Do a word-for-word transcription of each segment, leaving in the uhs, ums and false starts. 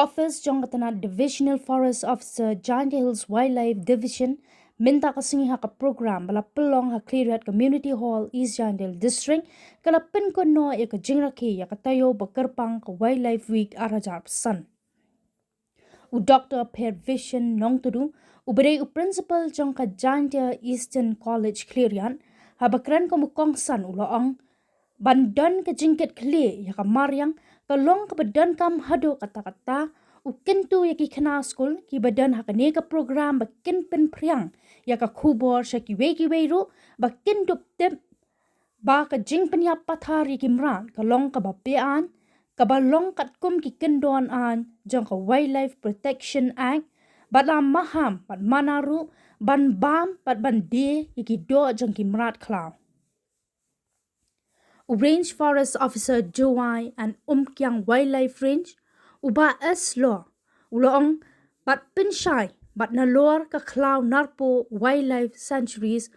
Office jong ka tnat Divisional Forest Officer, Jaintia Hills Wildlife Division, mynta ka sngi ha ka program ba la pynlong ha Khliehriat Community Hall, East Jaintia District, ka la pynkynnoh ïa ka jingrakhe ïa ka taïew ba kyrpang ka Wildlife Week ar hajar arphew san. U Doktor Pervision Nongtudu, u ba dei u principal jong ka Jaintia Eastern College Khliehriat, haba kren kum u kongsan u la ong, ban don ka jingkitkhlieh ïa ka mariang, ka long kaba donkam haduh katta-katta, u kyntu ïa ki khynnah skul kiba don ha kane ka program ba kin pynphriang ïa ka khubor sha kiwei-kiwei ruh, ba kin dup tip ba ka jingpynïap pathar ïa ki mrad ka long kaba beaiñ, kaba long katkum ki kyndon aiñ jong ka Wildlife Protection Act, bad la maham bad mana ruh ban bam bad ban die ïa ki doh jong ki mrad khlaw. U Range Forest Officer Jowai and Umkiang Wildlife Range, u Bah S Law, u la ong, bad pynshai bad nalor ka khlaw Narpuh Wildlife Sanctuaries,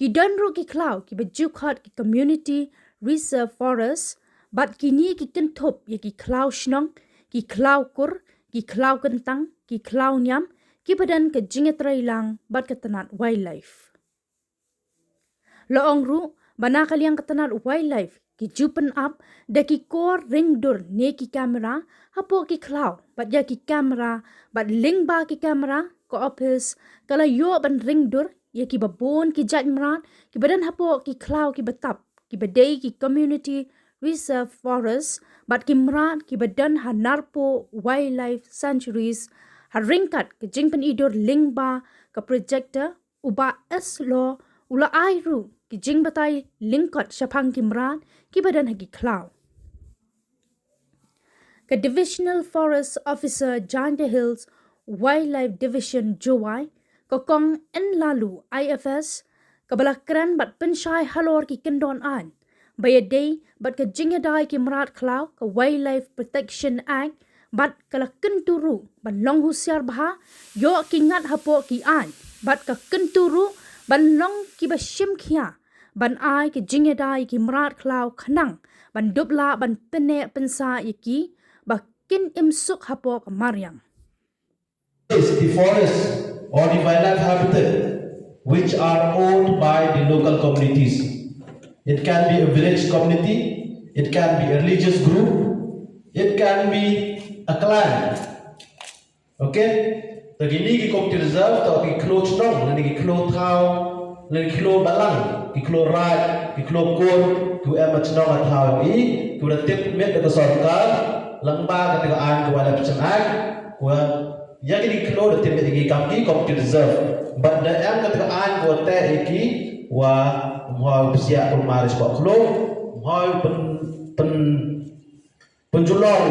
ki don ruh ki khlaw kiba ju khot ki Community Reserve Forest, bad kine ki kynthup ïa ki khlaw shnong, ki khlaw kur, ki khlaw kyntang, ki khlaw niam, kiba don ka jingïatreilang bad ka tnat wildlife. La ong ruh ba na ka liang ka tnat wildlife ki ju pynap da ki kor ring dur ne ki kamera hapoh ki khlaw, bad ïa ki kamera bad lyngba ki kamera ka office ka la ïoh ban ring dur ïa kiba bun ki jait mrad kiba don hapoh ki khlaw kiba tap, kiba dei ki Community Reserve Forest, bad ki mrad kiba don ha Narpuh Wildlife Sanctuaries, ha ryngkat ka jingpyni dur lyngba ka projector, u Bah S Law u la ai ruh ki jingbatai lyngkot shaphang ki mrad kiba don ha ki khlaw. Ka Divisional Forest Officer Jaintia Hills Wildlife Division Jowai, ka Kong N Lalu I F S, kaba la kren bad pynshai halor ki kyndon aiñ ba ïadei bad ka jingïada ïa ki mrad khlaw, ka Wildlife Protection Act, bad ka la kyntu ruh ban long husiar bha, ïoh ki ngat hapoh ki aiñ, bad ka kyntu ruh ban long kiba shim khia ban ai ka jingïada ïa ki mrad khlaw khnang ban dup lah ban pynneh pynsah ïa ki ba kin im suk hapoh ka mariang. Is the forest or the wildlife habitat which are owned by the local communities. It can be a village community, it can be a religious group, it can be a clan. Okay? Ta kine ki community reserve, ta ki khlaw chnong, lane ki khlaw thaw, lane ki khlaw balang, ki khlaw raid, ki khlaw kur, ki em ha chnong ha thaw i, ki wa da tip miet da ka sorkar, lyngba kata ka aiñ ka Wildlife Protection Act, wa ïa kine ki khlaw da tip miet ïa ki kam ki community reserve. Bad da em kata ka aiñ ka wa teh ïa ki wa ym hoi psiah kulmar ïa ki khlaw, ym hoi pyn, pyn, pynjulor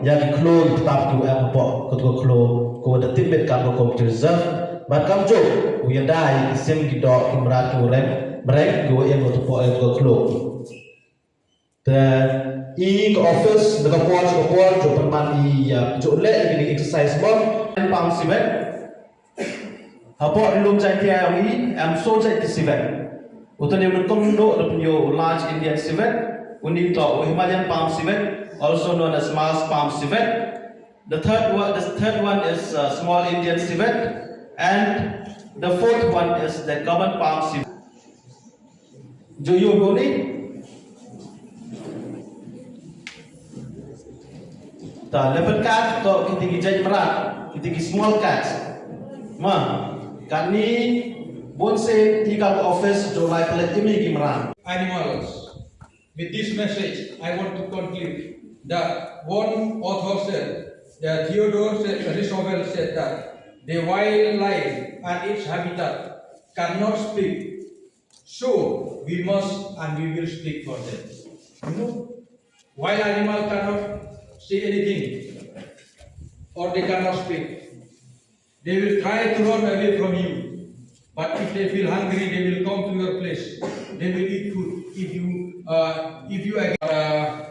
ïa ki khlaw ki btap ki wa em hapoh kata ka khlaw ka wa da tip miet kam ka community reserve. Bad kamjooh u ïada ïa ki sim ki doh ki mrad ki wa reng, mreng ki wa em hapoh kata ka khlaw. Te i ka office na ka por sha ka por jooh pynman i ïa jooh leh ïa kine ki exercise mo. Palm civet. Hapoh ri lum Jaiñtia i em soo jait ki civet. Uta u nyngkong u da pynïoh u large Indian civet, uni u Himalayan palm civet, also known as Mars palm civet. The third one, the third one is uh, small Indian civet, and the fourth one is the common palm civet. Jooh ïoh uni. Ta leopard kat to kiti ki jait mrad, kiti ki small cat. Ma, katni bun sien i ka office jooh lai pynlait ïa ki mrad. Animals. With this message, I want to conclude that one author said, that Theodore said, Roosevelt said that the wildlife and its habitat cannot speak. So we must and we will speak for them. You know, wild animal cannot say anything or they cannot speak. They will try to run away from you. But if they feel hungry, they will come to your place. They will eat food. If you, uh, if you uh,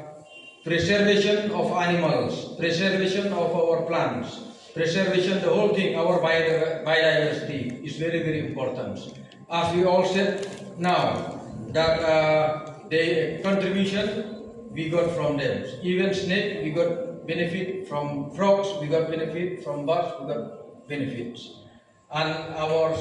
preservation of animals, preservation of our plants, preservation, the whole thing, our bio- biodiversity is very, very important. As we all said now, that uh, the contribution we got from them. Even snake, we got benefit from frogs, we got benefit from birds, we got benefits. And our